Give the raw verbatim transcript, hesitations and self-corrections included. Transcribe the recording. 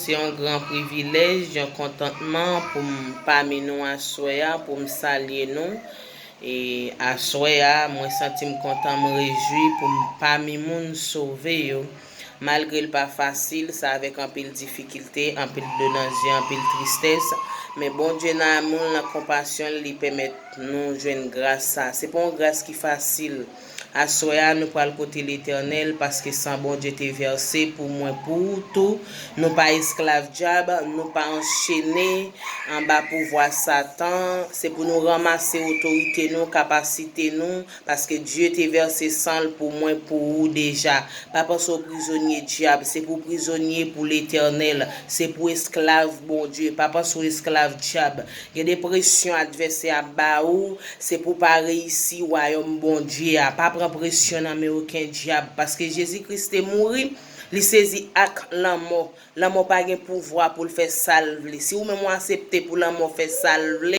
Se yon gran privilèj, yon kontantman pou m pami nou aswè a, pou m salye nou. E aswè a, mwen santi m kontan, m rejwi pou m pami moun sove yo. Malgre l pa fasil, se avèk anpil difikilte, anpil dlo nan zye, anpil tristès. Men Bondye nan amou l, nan konpasyon l, li pèmèt nou jwenn gras sa. Se pa yon gras ki fasil. Aswè a, nou pral kote Letènèl, paske san Bondye te vèse pou mwen, pou ou tou. Nou pa esklav dyab, nou pa anchene anba pouvwa Satan. Se pou nou ranmase otorite nou, kapasite nou, paske Dye te vèse san l pou mwen, pou ou deja. Pa panse w prizonye dyab, se pou prizonye pou Letènèl, se pou esklav Bondye. Pa panse w esklav dyab. Gen de presyon advèsè ap ba ou, se pou w pa reyisi wayòm Bondye a. Pa pran presyon nan men okenn dyab, paske Jezi Kris te mouri, li sezi ak lanmò. Lanmò pa gen pouvwa pou l fè sa l vle. Si ou menm ou aksepte pou lanmò fè sa l vle,